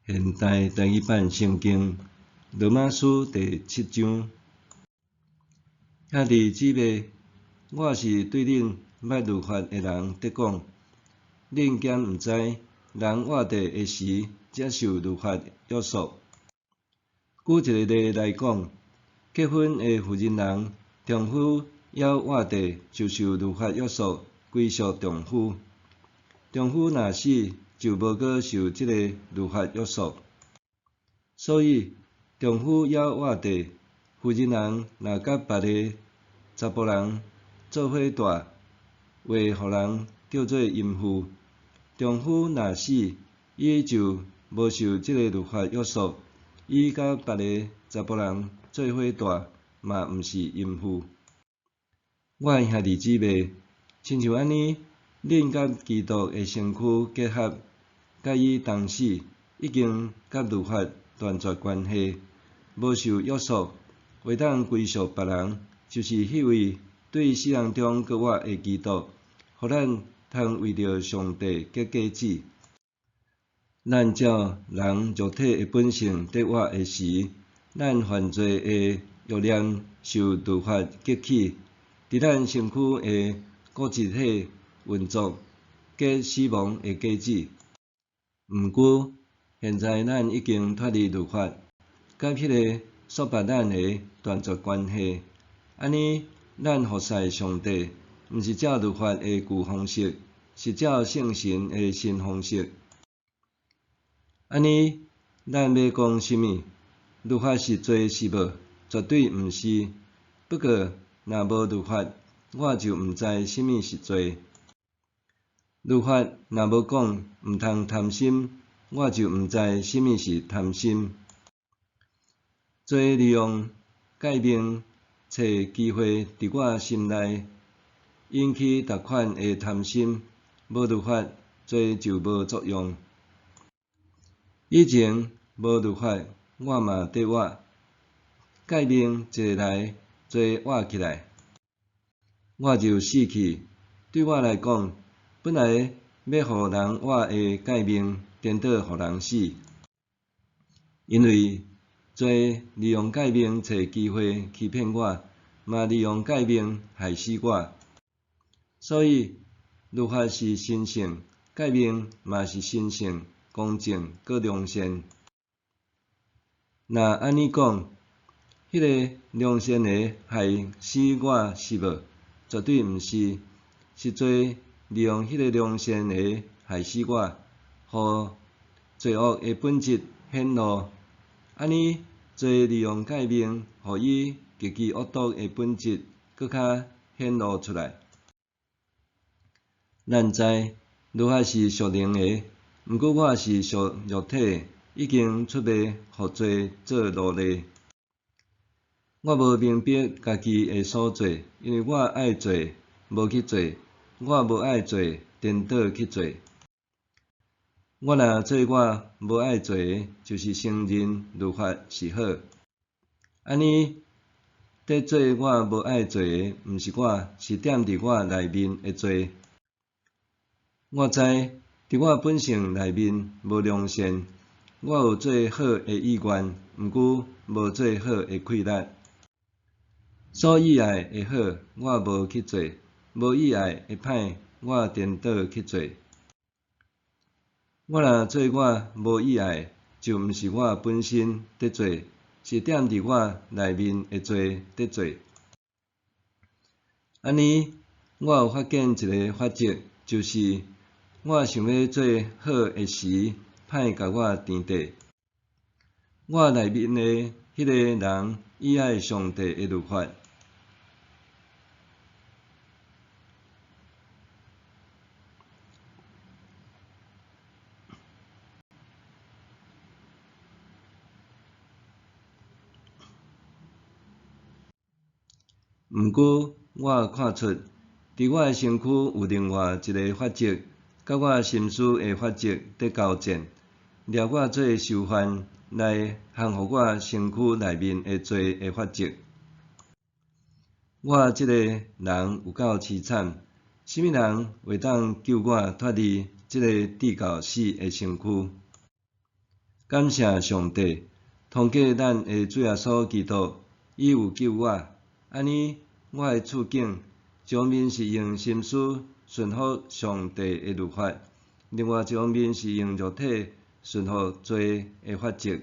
現代台語版聖經羅馬書第七章。兄弟姊妹，我是對恁捌律法的人佇講，恁敢毋知，人活著的時才受律法約束？舉一个例來講，結婚的婦人人，丈夫猶活著就受律法約束，歸屬丈夫。丈夫若死，就無閣受這个律法約束。所以，丈夫猶活著，婦人人若佮別个查埔人做伙蹛，會予人叫做淫婦。丈夫若死，伊就無受這个律法約束，伊佮別个查埔人做伙蹛，嘛毋是淫婦。我的兄弟姊妹，親像按呢，恁佮基督的身軀結合，佮伊同死，已經佮律法斷絕關係，無受約束，會當歸屬別人，就是彼位對死人中閣活的基督，予咱通為著上帝結果子。咱照人肉體的本性佇活的時，咱犯罪的欲念受律法激起，佇咱身軀的骨質體運作，結死亡的果子。毋過，現在咱已經脫離律法，佮彼个束縛咱的斷絕關係。按呢，咱服侍上帝，毋是照律法的舊方式，是照聖神的新方式。按呢，咱欲講啥物？律法是罪是無？絕對毋是。不過，若無律法，我就毋知啥物是罪。律法若無講毋通貪心，我就毋知啥物是貪心。罪利用誡命，揣機會佇我心內引起逐款的貪心。無律法，罪就無作用。以前無律法，我嘛佇活。誡命一來，罪活起來，我就死去。對我來講，本來欲予人活的誡命，顛倒予人死。因為罪利用誡命揣機會欺騙我，嘛利用誡命害死我。所以律法是神聖，誡命嘛是神聖、公正、閣良善。若按呢講，彼个良善的害死我是無？絕對毋是，是罪利用彼个良善的害死我，予罪惡的本質顯露。按呢，罪利用誡命，予伊極其惡毒的本質閣較顯露出來。咱知律法是屬靈的，毋過我是屬肉體的，已經出賣予罪做奴隸。我無明白家己的所做，因為我愛做，無去做；我無愛做，顛倒去做。我若做我無愛做的，就是承認律法是好。按呢，佇做我無愛做的，毋是我，是踮佇我內面的罪。我知，佇我本性內面無良善，我有做好的意願，毋過無做好的氣力。所喜愛的好，我無去做；無喜愛的歹，我顛倒去做。我若做我無喜愛的，就毋是我本身佇做，是踮佇我內面的罪佇做。按呢，我有發現一个法則，就是我想欲做好的時，歹共我纏綴。我內面的彼个人喜愛上帝的律法。毋過，我看出，佇我的身軀有另外一个法則，佮我心思的法則佇交戰，掠我做囚犯來降服我身軀內面的罪的法則。我這个人有夠淒慘，啥物人會當救我脫離這个至到死的身軀？感謝上帝，通過咱的主耶穌基督，伊有救我。按呢，我的處境，一方面是用心思順服上帝的律法，另外一方面是用肉體順服罪的法則。